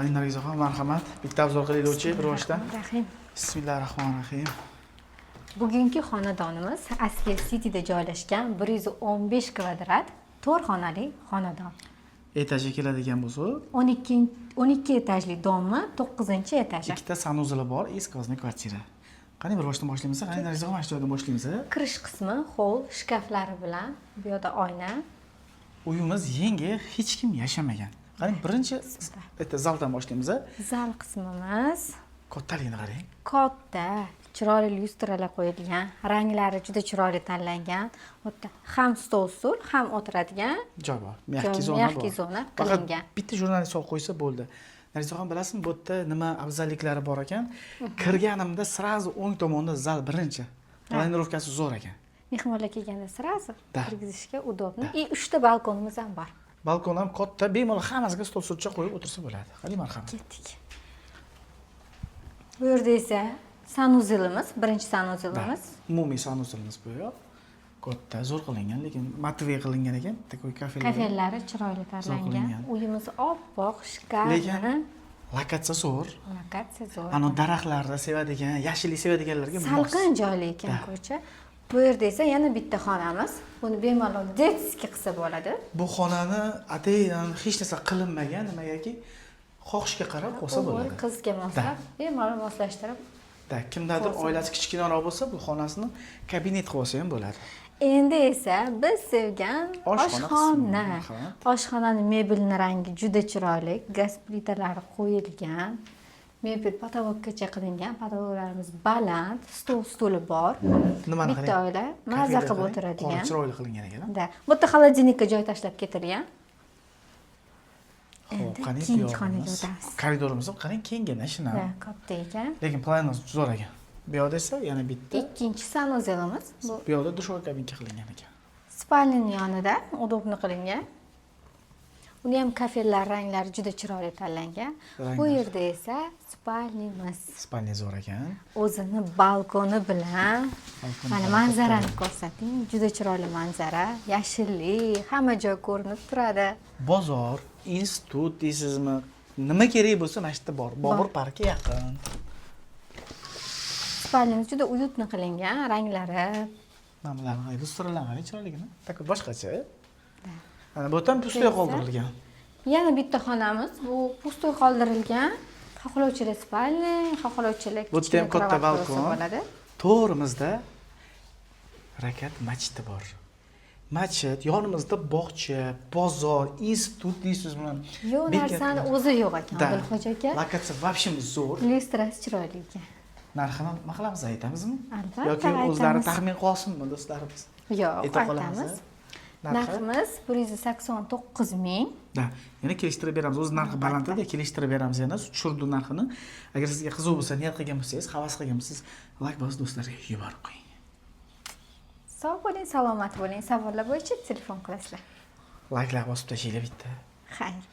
Nargizaxon, marhamat. Bitta обзор qilaylikchi bir boshdan. Rahim. Bismillahir rohmanir rohim. Bugungi xonadonimiz Askel Cityda joylashgan 115 kvadrat, 4 xonali xonadon. Etajiga keladigan bo'lsa, 12 12 etajli дом ni 9-etaji. Ikkita санузел i bor и сквозной kvartira. Qani, bir boshdan boshlaymiz. Qani, Nargizaxon, mana shu joydan boshlaymiz. Kirish qismi холл, shkaflari bilan, bu yoqda oyna. Uyimiz yangi, hech kim yashamagan. Qani, birinchi bitta zaldan boshlaymiz. Zal qismimiz Kattaligini qarang. katta, chiroyli lyustralar qo'yilgan, ranglari juda chiroyli tanlangan. Bu yerda ham stol, stul, ham o'tiradigan joy bor. Мягкий Joy, zona bor. Мягкий zona Faqat qilingan. bitta jurnalist solib qo'ysa bo'ldi. Nargizaxon, bilasizmi, bu yerda nima afzalliklari bor ekan? Kirganimda сразу o'ng tomonda zal birinchi. Планировка si zo'r ekan. Mehmonlar kelganda сразу kirgizishga удобно. И uchta balkonimiz ham bor. Balkon ham katta, bemalol hammasiga stol, stulcha qo'yib o'tirsa bo'ladi. Qani, marhamat. Ketdik. Bu yerda esa санузел imiz, birinchi санузел imiz. Umumiy санузел imiz bu yoq. Katta, zo'r qilingan, lekin матовый qilingan ekan. Такой kafel. Kafellari chiroyli tanlangan. Qilingan. Uyimiz oppoq, шикарный. Lekin lokatsiya zo'r. Lokatsiya zo'r. Ana daraxtlarni sevadigan, yashillik sevadiganlarga mos. Salqin joyli ekan ko'cha. Bu yerda esa yana bitta xonamiz. Buni bemalol детский qilsa bo'ladi. Bu xonani atayin hech narsa qilinmagan, nimagaki xohishga qarab qo'ysa O'g'il, bo'ladi. qizga moslab, bemalol moslashtirib. Да, kimdadir Qo'ysa. oilasi kichkinaroq bo'lsa, bu xonasini kabinet qilib olsa ham bo'ladi. Endi esa biz sevgan oshxona oshxona. Qismi, marhamat. Oshxonani mebelini rangi juda chiroyli, gaz plitalari qo'yilgan. Mebel потолок gacha qilingan, потолок larimiz baland, stol, stuli bor. Nimani Bitta qarang. oila maza Kafelga qilib qarang, o'tiradigan. qora chiroyli qilingan ekan. Да. Bu yerda холодильник ka joy tashlab ketilgan. Xo'p, Endi qani keyingi bu xonaga yog'imiz. o'tamiz. Koridorimiz ham qarang, kenggina shuni. Да, katta ekan. Lekin plani zo'r ekan. Bu yoqda esa yana bitta. Ikkinchi санузел imiz. Bu Bu yoqda душевой kabinka qilingan ekan. Спальня ning yonida удобно qilingan. Uni ham kafellar ranglari juda chiroyli tanlangan. Bu Ranglar. yerda esa спальня miz. Спальня zo'r ekan. O'zini balkoni bilan. Balkoni Mana bilan. manzarani ko'rsating. Juda chiroyli manzara, yashillik, hamma joy ko'rinib turadi. Bozor, institut deysizmi? Nima kerak bo'lsa, mana shu yerda bor. Bobur parki yaqin. Спальня miz juda уютно qilingan, ranglari. Mana bularni lyustralar qarang chiroyligini. Такой boshqacha. Mana bu yerda ham пустой qoldirilgan. Yana bitta xonamiz, bu пустой qoldirilgan. Xohlovchilar спальня, xohlovchilar Bu yerda ham kichkina katta кровать qo'ysa balkon. bo'ladi. To'g'rimizda Rakat masjidi bor. Masjid, yonimizda bog'cha, bozor, institut deysizmi? Yo'q narsani o'zi yo'q ekan, Да. Abdulhoji aka. Lokatsiya вообще zo'r. Lyustrasi chiroyli ekan. Narxini nima qilamiz, aytamizmi? Albatta, Yoki o'zlari aytamiz. taxmin qilolsinmi do'stlarimiz? Yo'q, Ayta qolamiz. aytamiz. Narxi? Narximiz 189 ming. Да, yana kelishtirib beramiz. O'zi narxi balandda, kelishtirib beramiz yana tushirdi narxini. Agar sizga qiziq bo'lsa, niyat qilgan bo'lsangiz, havas qilgan bo'lsangiz, layk bosib, do'stlarga yuborib qo'ying. Sog' bo'ling, salomat bo'ling. Savollar bo'yicha telefon qilasizlar. Layklar bosib tashlanglar bitta. Xayr.